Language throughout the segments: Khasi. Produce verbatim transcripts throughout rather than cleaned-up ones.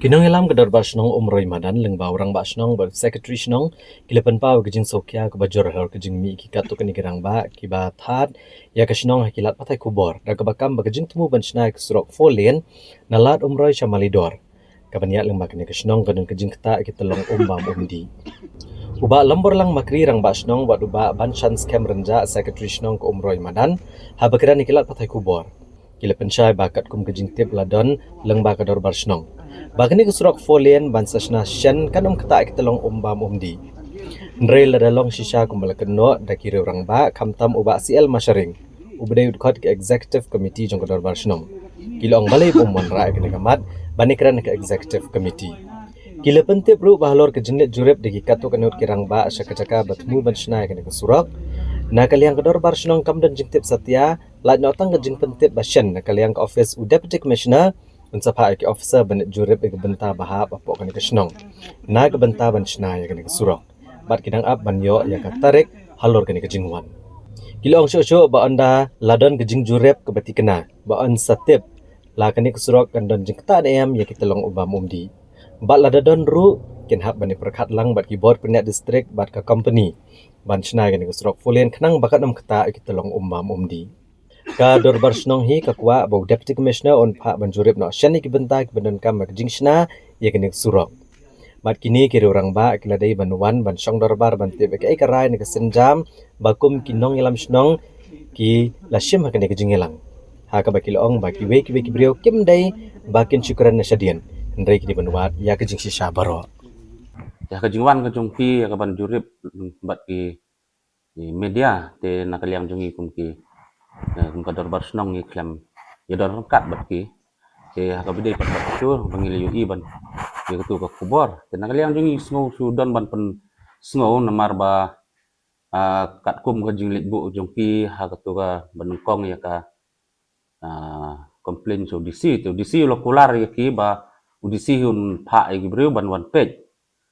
Ki nongïalam ka Dorbar Shnong Umroi Madan, lyngba u Rangbah Shnong bad Secretary Shnong, ki la pynpaw ka jingsngewkhia kaba jur halor ka jingmih ki katto katne ki rangbah kiba thad ïa ka shnong ha ki lad pathai khubor da kaba kam ba ka jingthmu ban shna ïa ka surok four lane na Lad Umroi sha Malidor, kaban ïaid lyngba kane ka shnong kan don ka jingktah ïa ki tyllong um bam um dih. U Bah Lamborlang Makri, Rangbah Shnong, bad u Bah Banshan Skhem Rynjah, Secretary Shnong ka Umroi Madan, haba kren ïa ki lad pathai khubor, ki la pynshai ba katkum ka jingtip la don lyngba ka Dorbar Shnong ba kane ka surok four lane ban sa shna shen kan ym ktah ïa ki tyllong um bam um dih. Hynrei lada long shisha kumba la kynnoh da ki riew rangbah, khamtam u Bah C L Masharing, uba dei u dkhot ka Executive Committee jong ka Dorbar Shnong, ki la ong balei ba ym wanrah ïa kane ka mat ban ïakren ha ka Executive Committee. Ki la pyntip ruh ba halor ka jingleit jurip da ki katto katne ngut ki rangbah sha ka jaka ba thmu ban shna ïa kane ka surok, na ka liang ka Dorbar Shnong kam don jingtip satia, lait noh tang ka jingpyntip ba shen na ka liang ka office u Deputy Commissioner un sa phah ïa ki officer ban leit jurip ïa ka bynta ba hap hapoh kane ka shnong na ka bynta ban shna ïa kane ka surok, bad ki dang ap ban ïoh ïa ka tarik halor kane ka jingwan. Ki la ong shuh shuh ba ynda la don ka jingjurip kaba thikna ba yn sa tip la kane ka surok kan don jingktah ne em ïa ki tyllong um bam um dih, bad lada don ruh kin hap ban ïa pyrkhat lang bad ki bor pynïaid district bad ka company ban shna ïa kane ka surok four lane khnang ba kan ym ktah ïa ki tyllong um bam um dih. Ka Dorbar Shnong hi ka kwah ba u Deputy Commissioner un phah ban jurip noh shen ïa ki bynta kiba donkam ha ka jingshna ïa kane ka surok. Bad kine ki riew rangbah ki la dei ban wan ban shong dorbar ban tip ïa kaei ka rai ne ka sienjam ba kum ki nongïalam shnong ki la shim ha kane ka jingïalang, ha kaba ki la ong ba kiwei kiwei ki briew kim dei ba kin shu kren na shadien, hynrei ki dei ban wad ïa ka jingshisha baroh. Ïa ka jingwan ka jong ki ïa ka ban jurip bad ki, ki media, te na ka liang jong ngi kum ki, eh, kum ka Dorbar Shnong ngi khlem ïadon ryngkat bad ki. Te ha kaba ïadei pat bad shuh ba ngi la ïohi ban ïa katu ka khubor, te na ka liang jong ngi sngew shu don ban pynsngew namar ba, ah, katkum ka jingleit buh jong ki ha katu ka ba nyngkong ïa ka, ah, complain sha u D C, te u D C u la kular ïa ki ba u D C hi un phah ïa ki briew ban wan peit,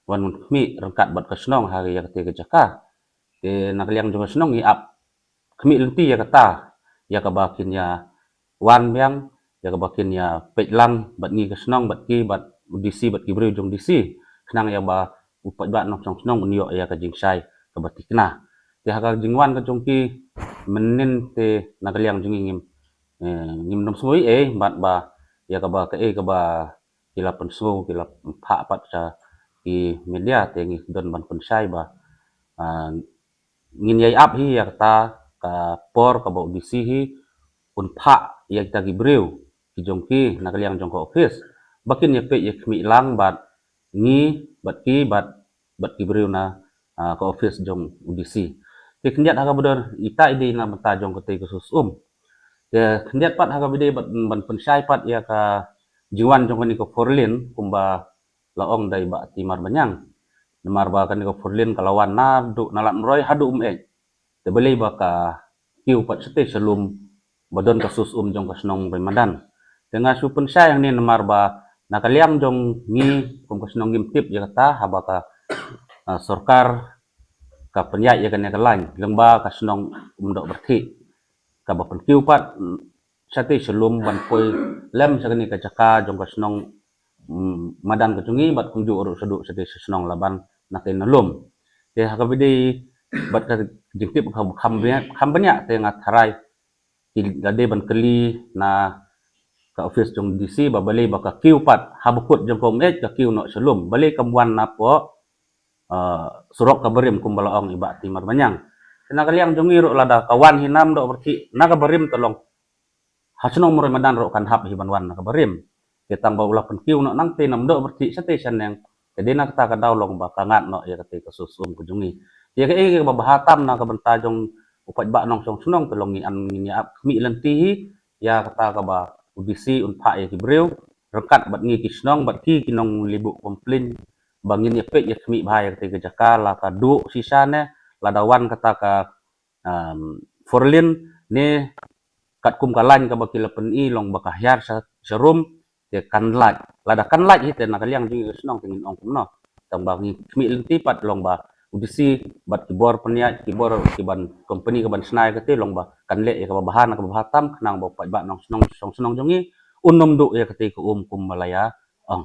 wan khmih ryngkat bad ka shnong ha ïa kata ka jaka. Te na ka liang jong ka shnong ngi ap khmih lynti ïa kata, ïa kaba kin ïa wan biang, ïa kaba kin ïa peit lang bad ngi ka shnong bad ki bad u D C bad ki briew jong D C, khnang ïa ba u paidbah nongshong shnong un ïoh ïa ka jingshai kaba thikna. Te ha ka jingwan ka jong ki mynnin te na ka liang jong ngi ngim, eh, ngim dom sngew ei ei bad ba ïa kaba kaei kaba ki la pynsngew ki la phah pat sha ki media, te ngi don ban pynshai ba, ah, ngin ïai ap hi ïa kata ka por kaba u D C hi un phah ïa kita ki briew ki jong ki na ka liang jong ka office ba kin ïa peit ïa khmih lang bad ngi bad ki bad, bad ki briew na, ah, ka office jong u D C. Te khyndiat ha kaba don ita i dei na bynta jong kata ka sus um. Te khyndiat pat ha kaba dei ban, ban pynshai pat ïa ka jingwan jong kane ka four lane kumba la ong da i Bah Timar Banyang. Namar ba kane ka four lane ka la wan naduh na Lad Umroi haduh Umeit. Te balei ba ka kiew pat shatei sha lum ba don ka sus um jong ka shnong Umroi Madan. Te nga shu pynshai hangne namar ba na ka liang jong ngi kum ka shnong ngim tip ïa kata haba ka, ah, sorkar ka pynïaid ïa kane ka lain lyngba ka shnong Umdoh Pyrthei. Kaba pynkiew pat, mm, shatei sha lum ban poi lem sha kane ka jaka jong ka shnong, mm, Madan ka jong ngi bad kumjuh ruh shaduh shatei sha shnong Laban na kane lum. Te ha kaba dei bad ka jingtip ka kham bniah, kham bniah te nga tharai ki la dei ban kylli na ka office jong D C ba balei ba ka kiew pat haba kut jong ka Umeit ka kiew noh sha lum, balei kam wan napoh, ah, surok kaba rim kumba la ong i Bah Timar Banyang. Te na ka liang jong ngi ruh lada ka wan hi na Umdoh Pyrthei na kaba rim te long ha shnong Umroi Madan ruh kan hap hi ban wan na kaba rim. Te tang ba u la pynkiew noh nangtei na Umdoh Pyrthei shatei shaneng, te dei na kata ka daw long ba ka ngat noh ïa kata ka sus um ka jong ngi. Te ïa kaei kaba bha tam na ka bynta jong u paidbah nongshong shnong te long ngi an ngin ïa ap khmih lynti hi ïa kata kaba u D C un phah ïa ki briew ryngkat bad ngi ki shnong bad ki, ki nongleit buh complain ba ngin ïa peit ïa khmih bha ïa kata ka jaka la ka duh shisha ne lada wan kata ka, um, four lane ne katkum ka lain kaba ki la pyni long ba ka hiar sha, sha rum, te kan lait. Lada kan lait hi te na ka liang jong ngi ka shnong te ngin ong kumno. Tang ba ngi khmih lynti pat long ba u D C bad ki bor pynïaid, ki bor ki ban company ka ban shna ïa kata long ba kan leh ïa kaba bha na kaba bha tam khnang ba u paidbah nongshong, shong shnong jong ngi un ym duh ïa kata ka um kumba la ïa ong.